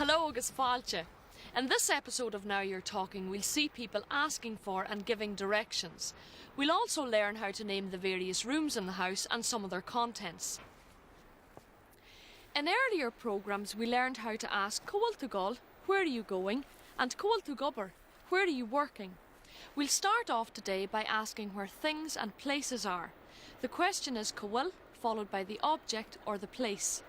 Hello agus fáilte. In this episode of Now You're Talking, we'll see people asking for and giving directions. We'll also learn how to name the various rooms in the house and some of their contents. In earlier programs, we learned how to ask Cá bhfuil tú ag gabháil, where are you going? and Cá bhfuil tú ag obair, where are you working? We'll start off today by asking where things and places are. The question is Cá bhfuil, followed by the object or the place.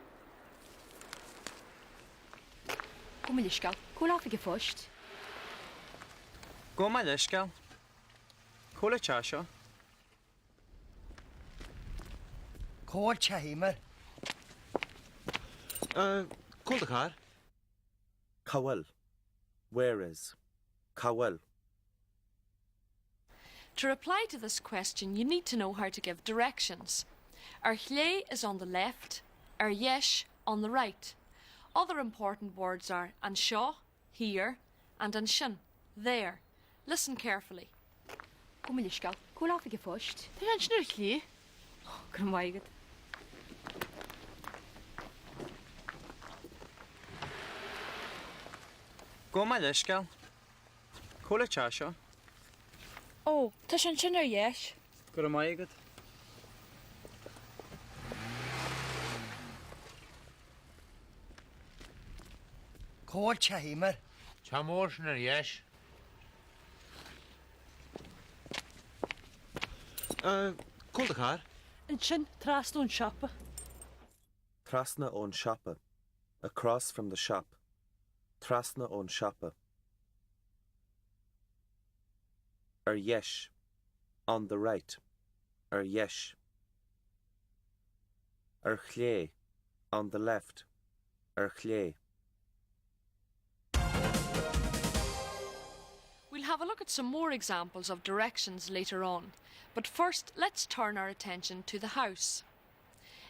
Gabh mo leithscéal, cá bhfuil oifig an phoist? Gabh mo leithscéal, cá bhfuil an teach seo? Cá bhfuil teach Eimear? Cá bhfuil do charr? Cá bhfuil? Where is? Cá bhfuil? To reply to this question, you need to know how to give directions. Ar chlé is on the left, ar dheis on the right. Other important words are anseo, here, and ansin, there. Listen carefully. Gabh mo leithscéal, cá bhfuil oifig an phoist? Tá sé ansin ar chlé. Go raibh maith agat. Gabh mo leithscéal, cá bhfuil an teach seo? Ó, tá sé ansin ar dheis. Go raibh maith agat. Cá bhfuil teach Eimear? Teach mór sin ar dheis. Cá bhfuil do charr? Ansin, trasna ón siopa. Trasna ón siopa. Across from the shop. Trasna ón siopa. Ar dheis. On the right. Ar dheis. Ar chlé. On the left. Ar chlé. We'll have a look at some more examples of directions later on, but first let's turn our attention to the house.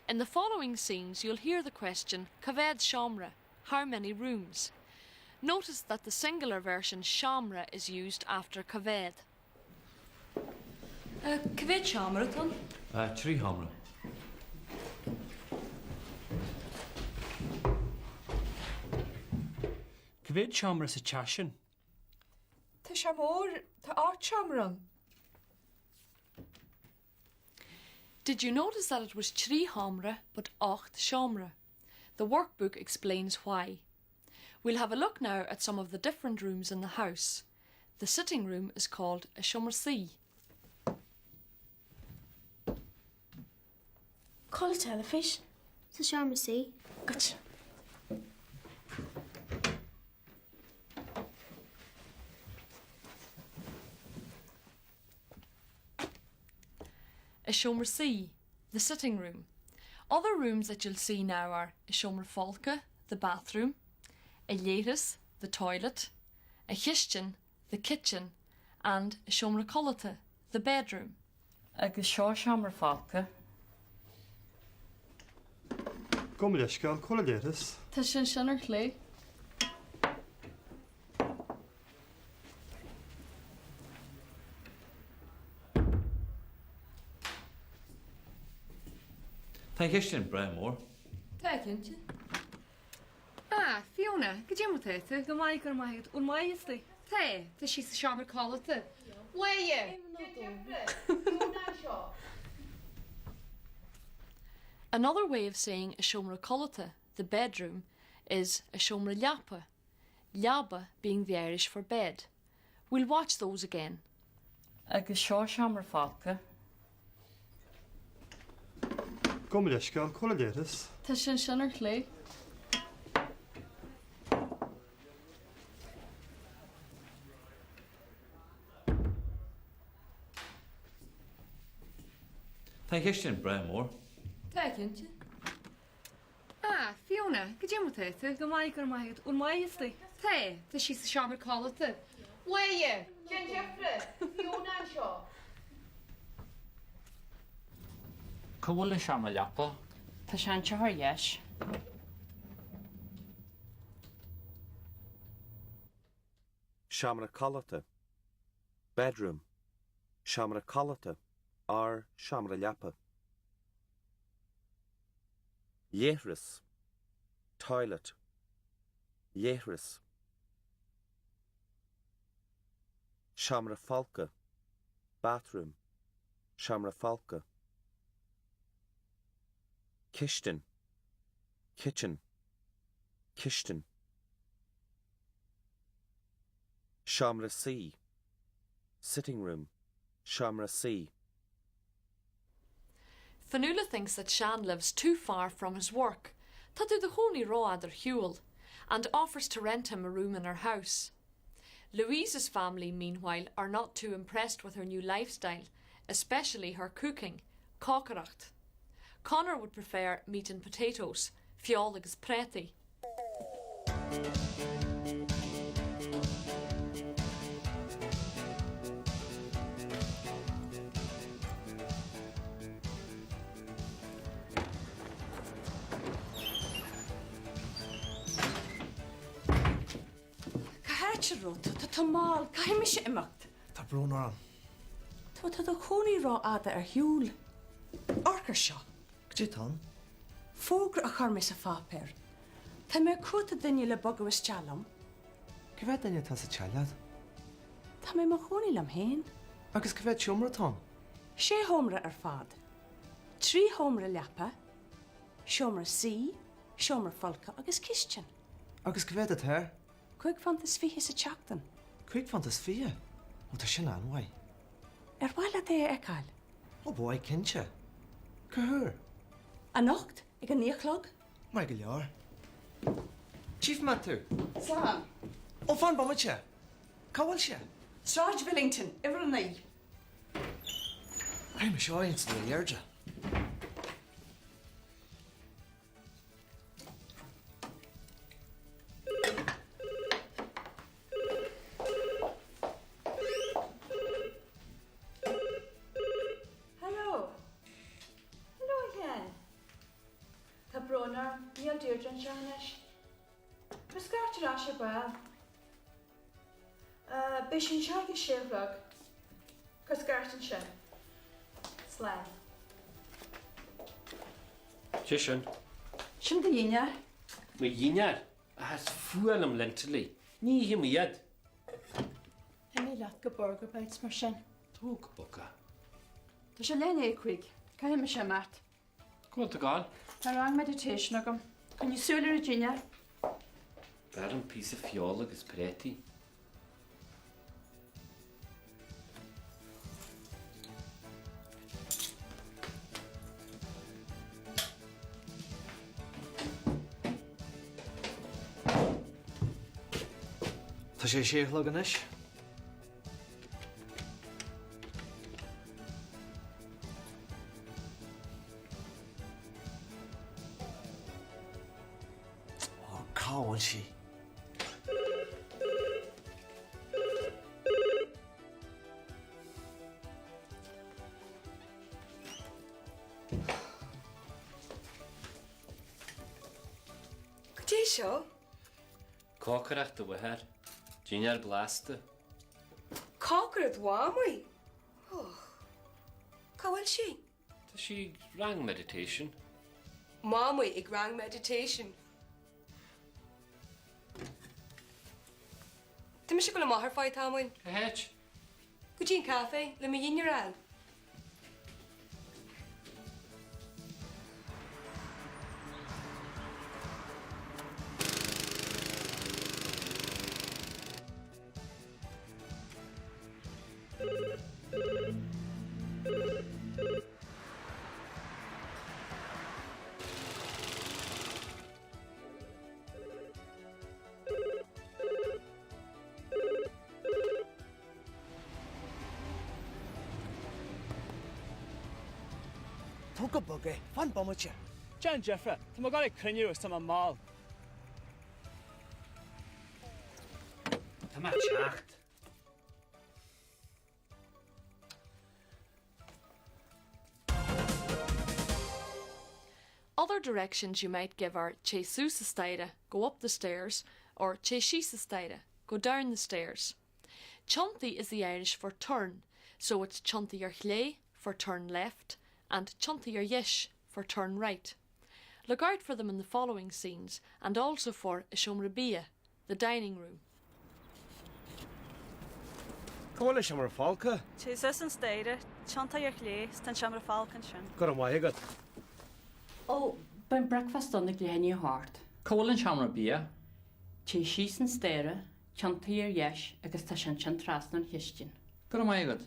In the following scenes you'll hear the question Cá mhéad seomra, how many rooms? Notice that the singular version seomra is used after cá mhéad. Cá mhéad seomra atá ann? 3 sheomra. Cá mhéad seomra sa teach sin? Tá sé mór, tá 8 seomra ann. Did you notice that it was trí sheomra but 8 seomra? The workbook explains why. We'll have a look now at some of the different rooms in the house. The sitting room is called a seomra suí. Cá bhfuil an teilifís? Sa seomra suí. Goitse. A seomra suí, the sitting room. Other rooms that you'll see now are a seomra folctha, the bathroom, a leithreas, the toilet, a chistin, the kitchen, and a seomra codlata, the bedroom. Agus seo seomra folctha. Gabh mo leithscéal, cá bhfuil an leithreas? Tá sé ansin ar chlé. Tá an chistin breá mór. Tá, cinnte. Ah, Fiona, goidé mar tá tú? Go maith, go raibh maith agat. Bhfuil Máire istigh? Tá, tá sí sa seomra codlata. Máire! Another way of saying a seomra codlata, the bedroom, is a seomra leapa, leaba being the Irish for bed. We'll watch those again. Agus seo seomra folctha. Gabh mo leithscéal, cá bhfuil an leithreas? Tá sé ansin ar chlé. Tá an chistin breá mór. Tá, cinnte. Ah, Fiona, goidé mar tá tú? Go maith, go raibh maith agat. Bhfuil Máire istigh? Tá, tá sí sa seomra codlata. Máire! Déan deifre! Fiona anseo! Cá bhfuil an seomra leapa? Tá sé anseo ar dheis. Seomra codlata. Bedroom. Seomra codlata or seomra leapa. Leithreas. Toilet. Leithreas. Seomra folctha. Bathroom. Seomra folctha. Cistin. Kitchen. Cistin. Seomra suí. Sitting room. Seomra suí. Fionnuala thinks that Sean lives too far from his work, Tá tú i do chónaí rófhada ar shiúl, and offers to rent him a room in her house. Louise's family, meanwhile, are not too impressed with her new lifestyle, especially her cooking, cócaireacht. Conor would prefer meat and potatoes, feoil agus préataí. Cá háit a raibh tú? Tá tú mall. Caithfidh mise imeacht. Tá brón orm. Tá tú i do chónaí rófhada ar shiúl. Amharc air seo. Cad é atá ann? Fógra a chuir mé sa pháipéar. Tá mé ag cuartú duine le bogadh isteach liom. Cá mhéad duine atá sa teach leat? Tá mé i mo chónaí liom féin. Agus cá mhéad seomra atá ann? Sé sheomra ar fad. Trí sheomra leapa, seomra suí, seomra folctha agus cistin. Agus cá mhéad atá air? £25 sa tseachtain. £25? Ó tá sin an-mhaith. Ar mhaith leat é a fheiceáil? Oh boy, cinnte. Cá huair? Anocht, ag a naoi a chlog. Maith go leor. Tchífidh mé tú. Slán. Ó, fan bomaite! Cá bhfuil sé? Sráid Bhillington, uimhir a naoi. Cuirfidh mé seo ins na airde. Hello. Hello a Sheáin. Tá brón orm, níl Deirdre anseo anois. Cuir scairt ar ais ar ball. Beidh sí anseo ag a sé a chlog. Cuir scairt ansin. Slán. Sé sin. Sin do dhinnéar. Mo dhinnéar? Ach is fuath liom lintilí. Ní ithim iad. Imigh leat go Burger Bites mar sin. Tóg boca. Tá sé leath i ndiaidh a 5. Caithfidh mise imeacht. Cá bhfuil tú ag gabháil? Tá rang meditation agam. Coinnigh súil ar an dinnéar. B'fhearr liom píosa feola agus préataí. Tá sé a sé a chlog anois. Ó, cá bhfuil sí? Cad é seo? Cócaireacht do mháthar. Dinnéar blasta. Cócaireacht Mhamaí? Och. Cá bhfuil sí? Tá sí ag rang meditation. Mamaí ag rang meditation. Tá mise ag dul amach ar feadh tamaill. Cá háit? Go dtí an caife le mo dhinnéar a fháil. Tóg go bog é, fan bomaite. Déan deifre, tá mé ag dul ag cruinniú agus tá mé mall. Tá mé ag teacht. Other directions you might give are Téigh suas an staighre, go up the stairs, or Téigh síos an staighre, go down the stairs. Tiontaigh is the Irish for turn, so it's tiontaigh ar chlé for turn left and tiontaigh ar dheis for turn right. Look out for them in the following scenes and also for i seomra bia. the dining room. Cá bhfuil an seomra folctha? Téigh suas an staighre, tiontaigh ar chlé, 's tá an seomra folctha ansin. Go raibh maith agat. Ó, beidh bricfeasta ann ag leath i ndiaidh a hocht. Cá bhfuil an seomra bia? Téigh síos an staighre, tiontaigh ar dheis agus tá sé ansin trasna ón chistin. Go raibh maith agat.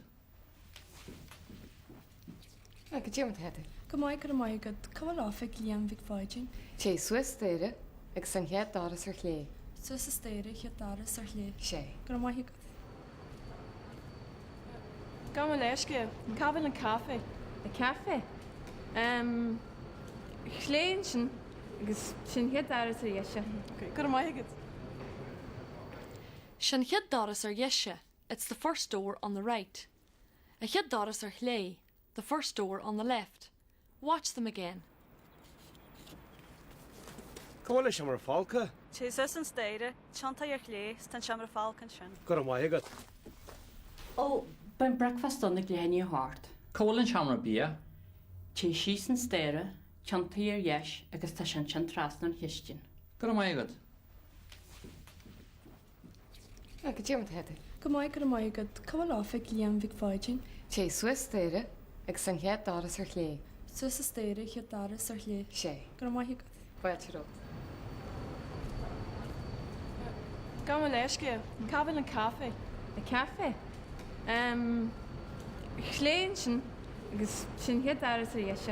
Cad é mar atá tú? Go maith, go raibh maith agat. Cá bhfuil oifig Liam Mhic Pháidín? Téigh suas staighre agus an chéad doras ar chlé. Suas an staighre, chéad doras ar chlé. Sé. Go raibh maith agat. Gabh mo leithscéal, cá bhfuil an caife? An caife? Ehm, chlé ansin agus sin chéad doras ar dheis. Ok, go raibh maith agat. Sin chéad doras ar dheis, it's the first door on the right. An chéad doras ar chlé, the first door on the left. Watch them again. Cá bhfuil an seomra folctha? Téigh suas an staighre, tiontaigh ar chlé, 's tá an seomra folctha ansin. Go raibh maith agat. Ó, beidh bricfeasta ann ag leath i ndiaidh a hocht. Cá bhfuil an seomra bia? Téigh síos an staighre, tiontaigh ar dheis agus tá sé ansin trasna ón chistin. Go raibh maith agat. Cad é mar atá tú? Go maith, go raibh maith agat. Cá bhfuil oifig Liam Mhic Pháidín? Téigh suas staighre agus an chéad doras ar chlé. Suas an staighre, chéad doras ar chlé. Sé. Go raibh maith agat. Fáilte romhat. Gabh mo leithscéal, cá bhfuil an caife? An caife? Ehm, chlé ansin agus sin chéad doras ar dheis.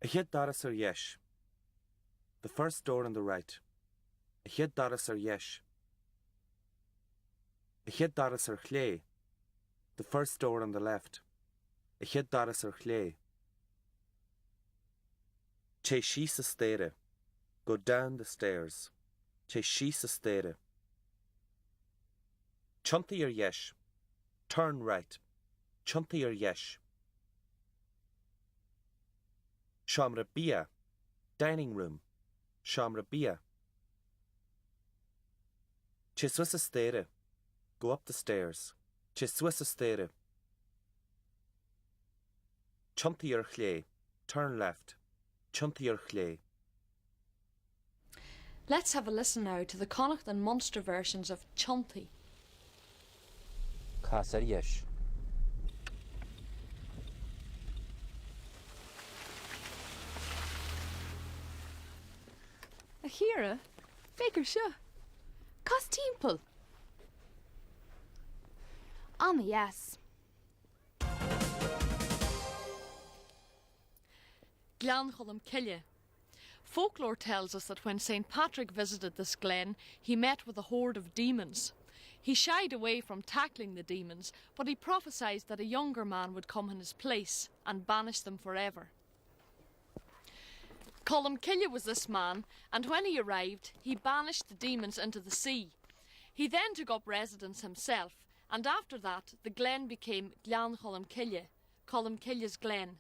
An chéad doras ar dheis. The first door on the right. An chéad doras ar dheis. An chéad doras ar chlé. The first door on the left. An chéad doras ar chlé. Téigh síos an staighre. Go down the stairs. Téigh síos an staighre. Tiontaigh ar dheis. Turn right. Tiontaigh ar dheis. Seomra bia, dining room, Seomra bia. Téigh suas an staighre, go up the stairs, Téigh suas an staighre. Tiontaigh ar chlé, turn left, Tiontaigh ar chlé. Let's have a listen now to the Connacht and Munster versions of Tiontaigh. Cas ar dheis. A Chiara, féach air seo. Cas timpeall. An-deas. Gleann Cholm Cille. Folklore tells us that when St. Patrick visited this glen, he met with a horde of demons. He shied away from tackling the demons, but he prophesied that a younger man would come in his place and banish them forever. Columcille was this man, and when he arrived, he banished the demons into the sea. He then took up residence himself, and after that the glen became Gleann Cholmcille, Columcille's Glen.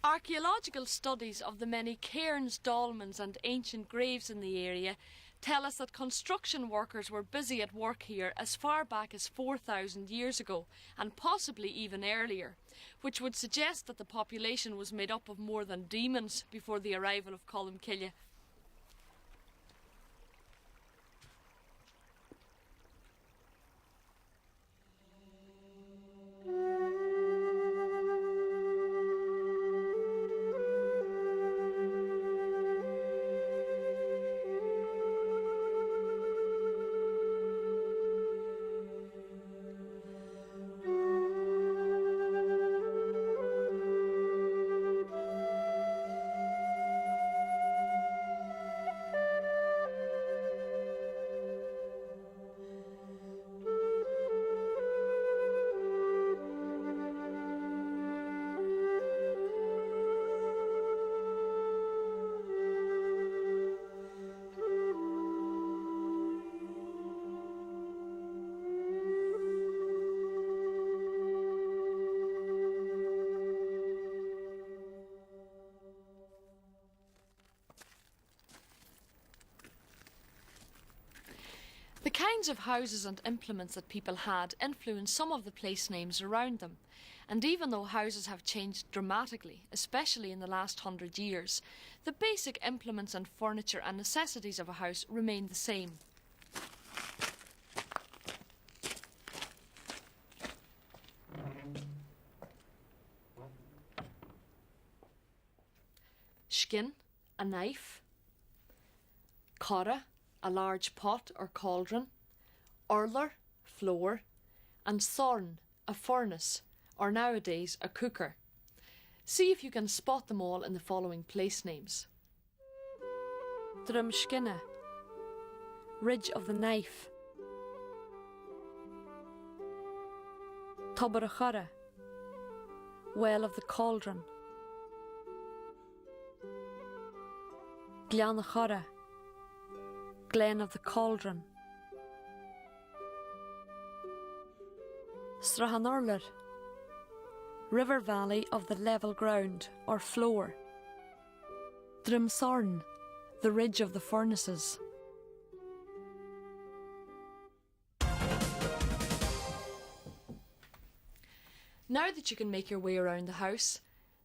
Archaeological studies of the many cairns, dolmens and ancient graves in the area tell us that construction workers were busy at work here as far back as 4,000 years ago and possibly even earlier, which would suggest that the population was made up of more than demons before the arrival of Columcille. kinds of houses and implements that people had influenced some of the place names around them. And even though houses have changed dramatically, especially in the last 100 years, the basic implements and furniture and necessities of a house remain the same. Skin, a knife, Cora, a large pot or cauldron, Urlar, floor, and Sorn, a furnace, or nowadays a cooker. See if you can spot them all in the following place names. Drumskinna, Ridge of the Knife, Tobar an Choire, Well of the Cauldron, Gleann an Choire, Glen of the Cauldron, Srath an Urláir, River valley of the level ground or floor. Droim Sorn, the ridge of the furnaces. Now that you can make your way around the house,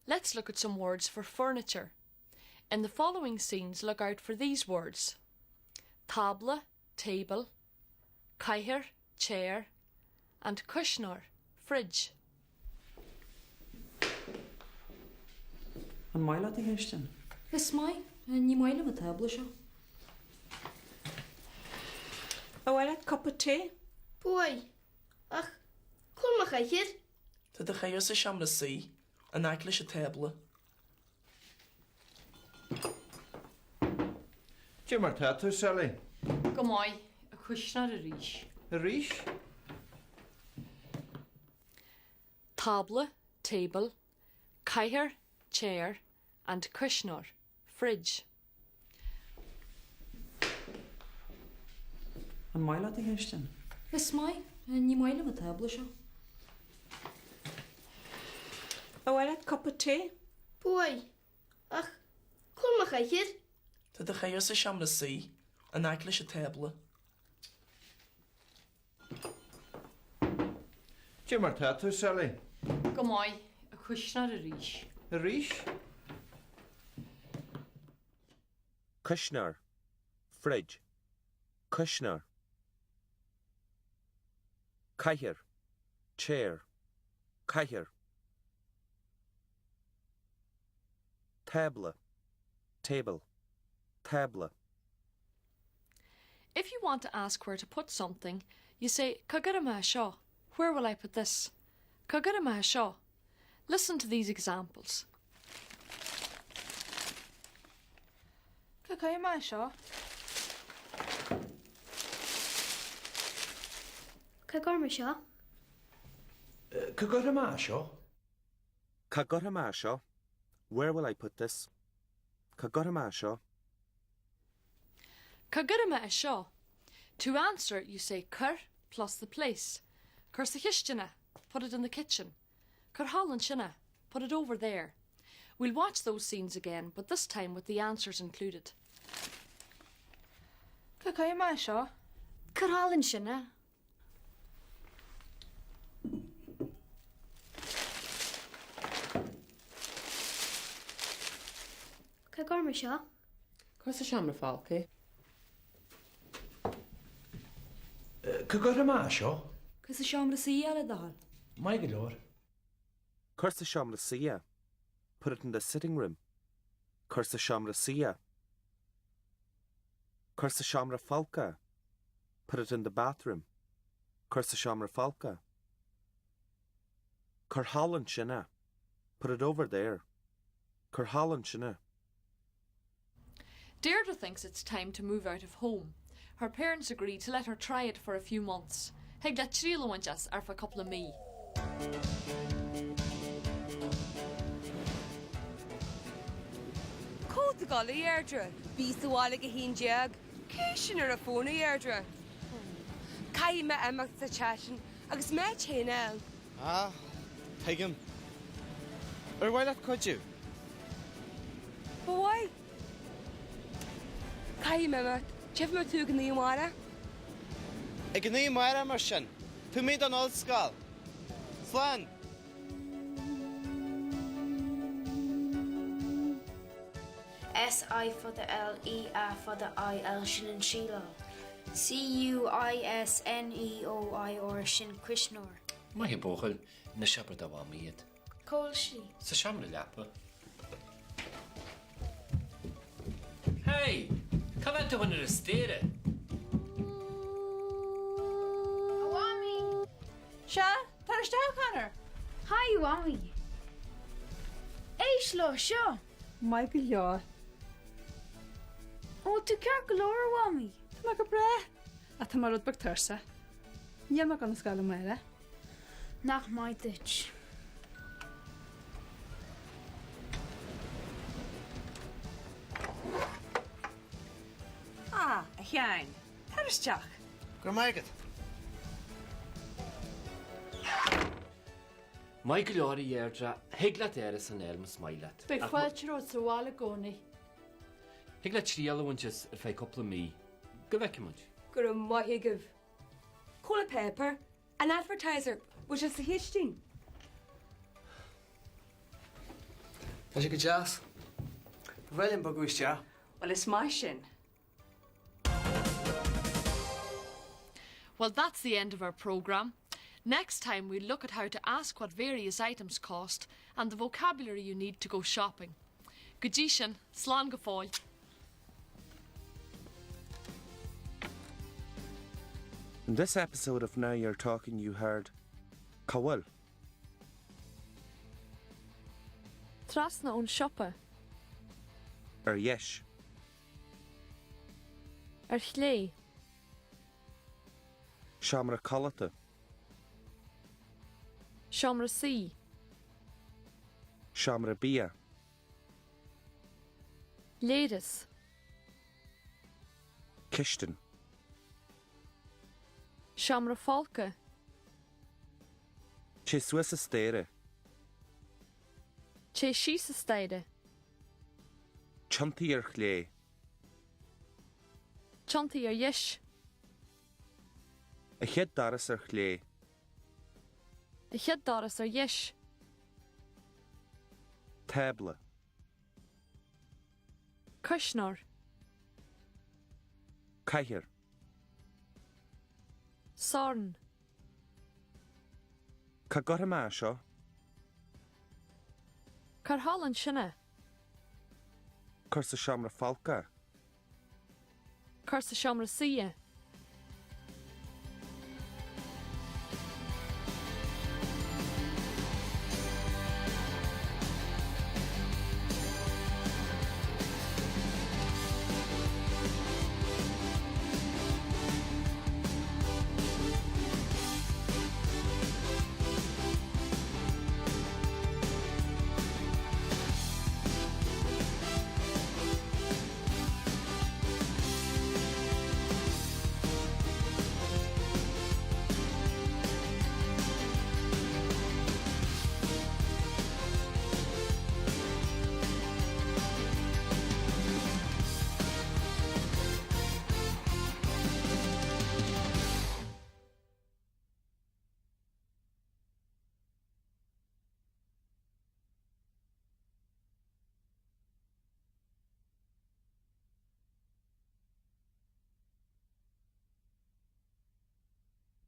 let's look at some words for furniture. In the following scenes, look out for these words. Tábla, table, cathaoir, chair, and cuisneoir, fridge. An maith leat an chistin? Is maith. Ní maith liom an tábla seo. Ar mhaith leat cupa tae? Ba mhaith. Ach cá bhfuil mo chathaoir? Tá do chathaoir sa seomra suí, in aice leis an tábla. Cad é mar tá tú, Sally? Go maith. An cuisneoir arís. Arís? Tábla, table, cathaoir, chair, and cuisneoir, fridge. An maith leat an chistin? Is maith. Ní maith liom an tábla seo. Ar mhaith leat cupa tae? Ba mhaith. Ach cá bhfuil mo chathaoir? Tá do chathaoir sa seomra suí, in aice leis an tábla. Cad é mar tá tú, Sally? Go maith. An cuisneoir arís. Arís? Cuisneoir, fridge, cuisneoir. Cathaoir, chair, cathaoir. Tábla, table, tábla. If you want to ask where to put something, you say Cá gcuirfidh mé é seo, where will I put this? Cá gcuirfidh mé é seo. Listen to these examples. Cá gcuirfidh mé é seo? Cá gcuirfidh mé seo? Cá gcuirfidh mé é seo? Cá gcuirfidh mé é seo? Where will I put this? Cá gcuirfidh mé é seo? Cá gcuirfidh mé é seo? To answer, you say cuir plus the place. Cuir sa chistin é, put it in the kitchen. Cuir thall ansin é, put it over there. We'll watch those scenes again, but this time with the answers included. Cá gcuirfidh mé é seo? Cuir thall ansin é. Cá gcuirfidh mé seo? Cuir sa seomra folctha é. Cá gcuirfidh mé é seo? Cuir sa seomra suí é le do thoil. Maith go leor. Cuir sa seomra suí é. Put it in the sitting room. Cuir sa seomra suí é. Cuir sa seomra folctha é. Put it in the bathroom. Cuir sa seomra folctha é. Cuir thall ansin é. Put it over there. Cuir thall ansin é. Deirdre thinks it's time to move out of home. Her parents agree to let her try it for a few months. Thig leat triail a bhaint as ar feadh cúpla mí. Cá bhfuil tú ag dul, a Dheirdre? Bí sa bhaile ag a 11. Cé sin ar an bhfón, a Dheirdre? Caithfidh mé imeacht, arsa seisean, agus m'áit féin a fháil. Ah, tuigim. Ar mhaith leat cuidiú? Ba mhaith. Caithfidh mé imeacht. Tchífidh mé tú ag a 9 amárach. Ag a 9 amárach mar sin. Tabharfaidh mé don ollscoil. Slán! S I fada L E A fada I L sin an síleáil. C U I S N E O I R sin cuisneoir. Maith a bhuachaill, anois abair do mhamaí iad. Cá bhfuil sí? Sa seomra leapa. Hey! Cá bhfad tú ar an staighre? A Mhamaí! Sea, tar isteach, a Chonor! Haigh, a Mhamaí! Éist leo seo! Maith go leor. An bhfuil tú ceart go leor, a Mhamaí? Tá mé go breá. Ach tá mé rud beag tuirseach. Níl mé ag dul na scoile amárach. Nach maith duit. Ah, a Sheáin, tar isteach. Go raibh maith agat. Maith go leor, a Dheirdre, thig leat árasán a fháil más maith leat. Beidh fáilte romhat sa bhaile i gcónaí. Thig leat triail a bhaint as ar feadh cúpla mí. Go bhfeicfidh muid. Go raibh maith agaibh. Cá bhfuil an páipéar, an Advertiser, bhfuil sé sa chistin? Tá sé go deas. Ba bhreá liom bogadh isteach. Bhuel, is maith sin. Well, that's the end of our programme. Next time we'll look at how to ask what various items cost and the vocabulary you need to go shopping. Go dtí sin, slán go fóill. In this episode of Now You're Talking you heard Cá bhfuil? Trasna ón siopa. Ar dheis. Ar chlé. Seomra codlata. Seomra suí. Seomra bia. Leithreas. Cistin. Seomra folctha. Téigh suas an staighre. Téigh síos an staighre. Tiontaigh ar chlé. Tiontaigh ar dheis. An chéad doras ar chlé. An chéad doras ar dheis. Tábla. Cuisneoir. Cathaoir. Sorn. Cá gcuirfidh mé é seo? Cuir thall ansin é. Cuir sa seomra folctha é. Cuir sa seomra suí é.